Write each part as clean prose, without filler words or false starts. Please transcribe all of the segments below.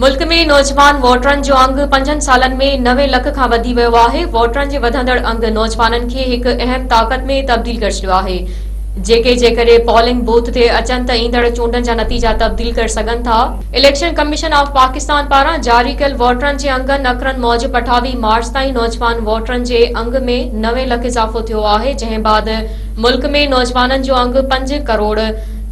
ملڪ ۾ نوجوان ووٽرن جو انگ پنجن سالن ۾ 90 لک کان وڌي ويو آهي، ووٽرن جي وڌندڙ انگ نوجوانن کي هڪ اهم طاقت ۾ تبديل ڪري ڇڏيو آهي، جيڪي جيڪڏهن پولنگ بوٿ تي اچن ته ايندڙ چونڊن جا نتيجا تبديل ڪري سگهن ٿا. اليڪشن ڪميشن آف پاڪستان پاران جاري ڪيل ووٽرن جي انگن اکرن موجب 28 مارچ تائين نوجوان ووٽرن جي انگ ۾ 90 لک اضافو ٿيو آهي، جنهن بعد ملڪ ۾ نوجوانن جو انگ پنج ڪروڙ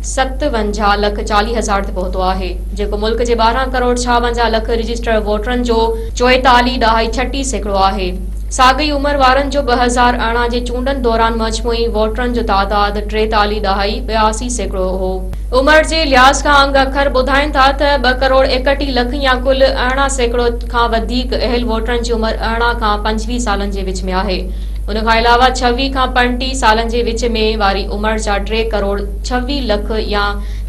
57 لک 40 هزار تي پهتو آهي، جيڪو ملڪ جي 12 ڪروڙ 56 لک رجسٽرڊ ووٽرن جو چوئيتاليهه ڏهائي 36% آهي. ساڳئي عمر وارن جو 2018 جي چونڊن دوران مجموعي ووٽرن جو تعداد ٽيتاليهه ڏهائي 82% هو. عمر جي لحاظ کان انگ اکر ٻڌائين ٿا ته ٻه ڪروڙ 31 لک يا ڪل 18% کان وڌيڪ اهل ووٽرن جي عمر 18 کان 25 سالن جي وچ ۾ آهي. ان کان علاوه 26 کان 35 سالن جي وچ ۾ واري عمر جا ٽي ڪروڙ 26 لک يا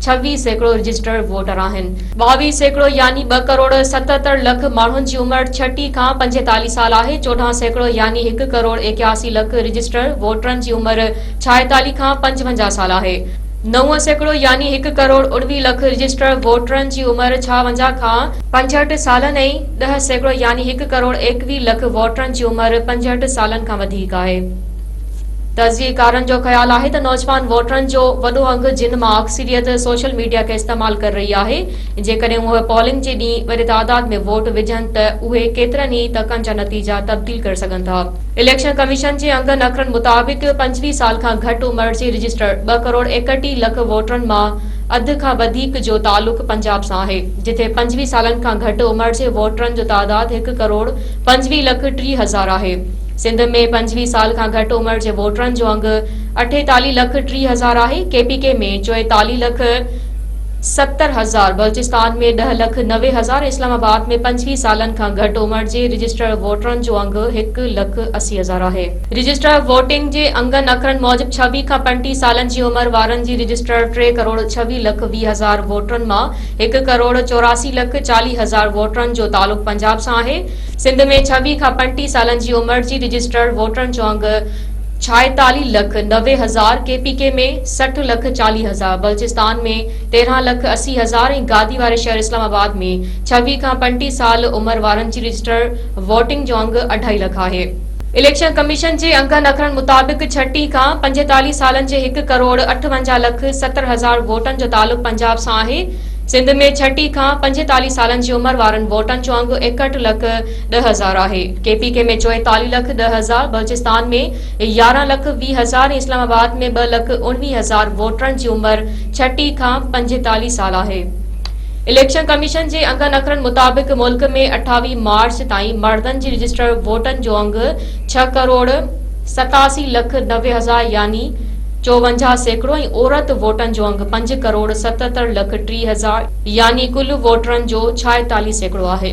26% رجسٽرڊ ووٽر آهن. 22% يعني ٻه ڪروڙ 77 لک ماڻهن جي عمر 36 کان 45 سال آهي، 14% يعني هڪ ڪروڙ 81 لک رجسٽرڊ ووٽرن جي عمر 46 کان 55 سال آهي. 9% يعني هڪ ڪروڙ 19 لک رجسٽرڊ ووٽرن جي عمر 56 کان 65 سالن ۽ 10% يعني هڪ ڪروڙ 21 لک ووٽرن جي عمر 65 سالن کان وڌيڪ آهي. تجزيي ڪارن جو خيال آهي ته نوجوان ووٽرن جو وڏو انگ جن مان اڪثريت سوشل ميڊيا کي استعمال ڪري رهي آهي، جيڪڏهن اهي پولنگ جي ڏينهن وڏي تعداد ۾ ووٽ وجهن ته اهي ڪيترن ئي تڪن جا نتيجا تبديل ڪري سگهن ٿا. اليڪشن ڪميشن جي انگن اکرن مطابق 25 سال کان گهٽ عمر جي رجسٽرڊ ٻه ڪروڙ 31 لک ووٽرن مان اڌ کان وڌيڪ جو تعلق پنجاب سان آهي، جتي 25 سالن کان گهٽ عمر جي ووٽرن جو تعداد هڪ ڪروڙ 25 لک 30 هزار آهي. سنڌ ۾ 25 سال کان گهٽ عمر جي ووٽرن جو انگ 48 لک 30 هزار آهي، ڪي پي ڪي ۾ 44 لک 70 هزار، بلوچستان ۾ 10 لک 90 هزار ۽ اسلام آباد ۾ 25 سالن کان گهٽ عمر جي رجسٽرڊ ووٽرن جو انگ هڪ لک 80 هزار آهي. رجسٽرڊ ووٽنگ جي انگن اکرن موجب 26 کان 35 سالن جي عمر وارن جي رجسٽرڊ ٽي ڪروڙ 26 لک 20 هزار ووٽرن مان هڪ ڪروڙ 84 لک 40 هزار ووٽرن جو تعلق پنجاب سان آهي. سنڌ ۾ 26 کان 35 سالن جي عمر جي رجسٽرڊ ووٽرن جو انگ 46 لک 90 هزار، ڪي پي ڪي ۾ 60 لک 40 هزار، بلوچستان ۾ 13 لک 80 هزار ۽ گادي واري شهر اسلام آباد ۾ 26 کان 35 سال عمر وارن جي رجسٽرڊ ووٽنگ جو انگ اڍائي لک آهي. اليڪشن ڪميشن جي انگن اکرن مطابق 36 کان 45 سالن جي هڪ ڪروڙ 58 لک 70 هزار ووٽن جو تعلق پنجاب سان آهي. سنڌ ۾ 36 کان 45 سالن جي عمر وارن ووٽن جو انگ 61 لک 10 هزار آهي. ڪي پي ڪي ۾ 44 لک 10 هزار، بلوچستان ۾ 11 لک 20 هزار ۽ اسلام آباد ۾ ٻه لک 19 هزار ووٽرن جي عمر 36 کان 45 سال آهي. اليڪشن ڪميشن جي انگن اکرن مطابق ملڪ ۾ 28 مارچ تائين مردن جي رجسٽرڊ ووٽن جو انگ ڇهه ڪروڙ 87 لک 90 هزار يعني 54% ۽ عورت ووٽن جو انگ پنج ڪروڙ 77 لک 30 هزار يعني ڪل ووٽرن جو 46% آهي.